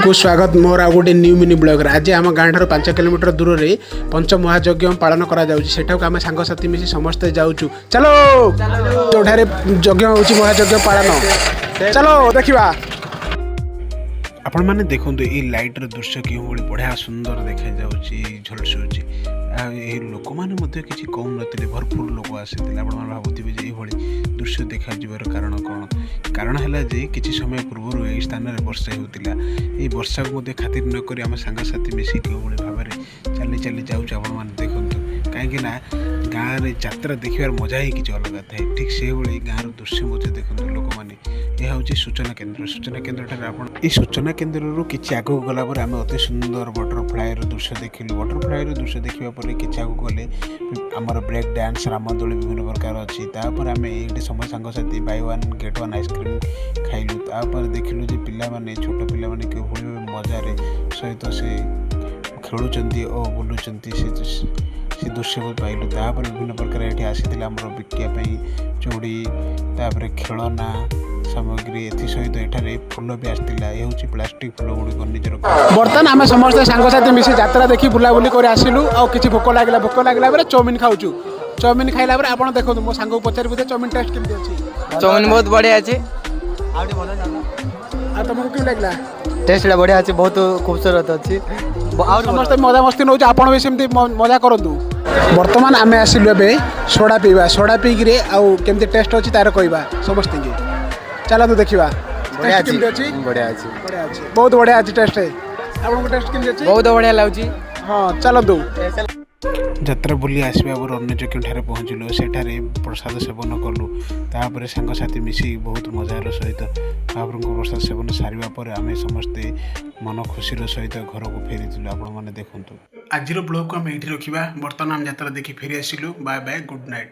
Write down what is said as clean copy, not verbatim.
ସମସ୍ତଙ୍କୁ ସ୍ୱାଗତ ମୋର ଆଉ ଗୋଟେ ନ୍ୟୁ ମିନି ବ୍ଲଗ୍ରେ। ଆଜି ଆମ ଗାଁ ଠାରୁ 5 କିଲୋମିଟର ଦୂରରେ ପଞ୍ଚ ମହାଯଜ୍ଞ ପାଳନ କରାଯାଉଛି। ସେଠାକୁ ଆମେ ସାଙ୍ଗସାଥି ମିଶି ସମସ୍ତେ ଯାଉଛୁ। ଚାଲ, ଯେଉଁଠାରେ ଯଜ୍ଞ ହେଉଛି, ମହାଯଜ୍ଞ ପାଳନ, ଚାଲ ଦେଖିବା। ଆପଣମାନେ ଦେଖନ୍ତୁ, ଏଇ ଲାଇଟ୍ର ଦୃଶ୍ୟ କେଉଁଭଳି ବଢ଼ିଆ ସୁନ୍ଦର ଦେଖାଯାଉଛି, ଝଲସୁଛି। ଆଉ ଏହି ଲୋକମାନେ ମଧ୍ୟ କିଛି କମ୍ ନଥିଲେ, ଭରପୁର ଲୋକ ଆସିଥିଲେ। ଆପଣମାନେ ଭାବୁଥିବେ ଯେ ଏଇଭଳି ଦୃଶ୍ୟ ଦେଖାଯିବାର କାରଣ କ'ଣ? କାରଣ ହେଲା ଯେ କିଛି ସମୟ ପୂର୍ବରୁ ଏହି ସ୍ଥାନରେ ବର୍ଷା ହେଉଥିଲା। ଏହି ବର୍ଷାକୁ ମଧ୍ୟ ଖାତିର ନ କରି ଆମ ସାଙ୍ଗସାଥି ମିଶି କେଉଁଭଳି ଭାବରେ ଚାଲି ଚାଲି ଯାଉଛୁ, ଆପଣମାନେ ଦେଖନ୍ତୁ। କାହିଁକି ନା ଗାଁରେ ଯାତ୍ରା ଦେଖିବାର ମଜା ହିଁ କିଛି ଅଲଗା ଥାଏ। ଠିକ୍ ସେହିଭଳି ଗାଁର ଦୃଶ୍ୟ ମଧ୍ୟ ଦେଖନ୍ତୁ ଲୋକମାନେ। ଏହା ହେଉଛି ସୂଚନା କେନ୍ଦ୍ର। ସୂଚନା କେନ୍ଦ୍ରଠାରେ ଆପଣ ଏହି ସୂଚନା କେନ୍ଦ୍ରରୁ କିଛି ଆଗକୁ ଗଲା ପରେ ଆମେ ଅତି ସୁନ୍ଦର ବଟରଫ୍ଲାଏର ଦୃଶ୍ୟ ଦେଖିଲୁ। ବଟରଫ୍ଲାଏର ଦୃଶ୍ୟ ଦେଖିବା ପରେ କିଛି ଆଗକୁ ଗଲେ ଆମର ବ୍ରେକ୍ ଡ୍ୟାନ୍ସ, ରାମଦୋଳି ବିଭିନ୍ନ ପ୍ରକାର ଅଛି। ତାପରେ ଆମେ ଏଇଠି ସମସ୍ତ ସାଙ୍ଗସାଥି buy one get one ice cream ଖାଇଲୁ। ତାପରେ ଦେଖିଲୁ ଯେ ପିଲାମାନେ, ଛୋଟ ପିଲାମାନେ କେଉଁଭଳି ଭାବେ ମଜାରେ ସହିତ ସେ ଖେଳୁଛନ୍ତି ଓ ବୁଲୁଛନ୍ତି। ସେ ଦୃଶ୍ୟକୁ ପାଇଲୁ। ତାପରେ ବିଭିନ୍ନ ପ୍ରକାର ଏଠି ଆସିଥିଲା ଆମର ବିକିବା ପାଇଁ ଚୁଡ଼ି, ତାପରେ ଖେଳନା ସାମଗ୍ରୀ। ଏଥିସହିତ ଏଠାରେ ଫୁଲ ବି ଆସିଥିଲା। ଏ ହେଉଛି ପ୍ଲାଷ୍ଟିକ୍ ଫୁଲ ଗୁଡ଼ିକ ନିଜର। ବର୍ତ୍ତମାନ ଆମେ ସମସ୍ତେ ସାଙ୍ଗସାଥି ମିଶି ଯାତ୍ରା ଦେଖି ବୁଲାବୁଲି କରି ଆସିଲୁ ଆଉ କିଛି ଭୋକ ଲାଗିଲା। ଭୋକ ଲାଗିଲା ପରେ ଚାଉମିନ ଖାଉଛୁ। ଚାଉମିନ ଖାଇଲା ପରେ ଆପଣ ଦେଖନ୍ତୁ, ମୋ ସାଙ୍ଗକୁ ପଚାରିବୁ ଯେ ଚାଉମିନ ଟେଷ୍ଟ କେମିତି ଅଛି? ଚାଉମିନ ବହୁତ ବଢ଼ିଆ ଅଛି। ଆଉ ତମକୁ କେମିତି ଲାଗିଲା? ଟେଷ୍ଟଟା ବଢ଼ିଆ ଅଛି, ବହୁତ ଖୁବସୁରତ ଅଛି ଆଉ ସମସ୍ତେ ମଜାମସ୍ତି ନେଉଛୁ, ଆପଣ ବି ସେମିତି ମଜା କରନ୍ତୁ। ବର୍ତ୍ତମାନ ଆମେ ଆସିଲୁ ଏବେ ସୋଡ଼ା ପିଇବା। ସୋଡ଼ା ପିଇକିରି ଆଉ କେମିତି ଟେଷ୍ଟ ଅଛି ତାର କହିବା ସମସ୍ତଙ୍କୁ। ଚାଲନ୍ତୁ ଦେଖିବା। ବଢ଼ିଆ ଟେଷ୍ଟ ଅଛି। କେମିତି ଅଛି? ବଢ଼ିଆ ଅଛି। ବଢ଼ିଆ ଅଛି, ବହୁତ ବଢ଼ିଆ ଅଛି ଟେଷ୍ଟ। ଆପଣଙ୍କ ଟେଷ୍ଟ କେମିତି ଅଛି? ବହୁତ ବଢ଼ିଆ ଲାଗୁଛି। ହଁ, ଚାଲନ୍ତୁ। ଯାତ୍ରା ବୁଲି ଆସିବା ପରେ ଅନ୍ୟ ଯଜ୍ଞଠାରେ ପହଞ୍ଚିଲୁ। ସେଠାରେ ପ୍ରସାଦ ସେବନ କଲୁ। ତାପରେ ସାଙ୍ଗସାଥି ମିଶି ବହୁତ ମଜାର ସହିତ ମହାପ୍ରଭୁଙ୍କ ପ୍ରସାଦ ସେବନ ସାରିବା ପରେ ଆମେ ସମସ୍ତେ ମନ ଖୁସିର ସହିତ ଘରକୁ ଫେରିଥିଲୁ। ଆପଣମାନେ ଦେଖନ୍ତୁ। ଆଜିର ବ୍ଲଗ୍କୁ ଆମେ ଏଇଠି ରଖିବା। ବର୍ତ୍ତମାନ ଆମେ ଯାତ୍ରା ଦେଖି ଫେରି ଆସିଲୁ। Bye bye, good night.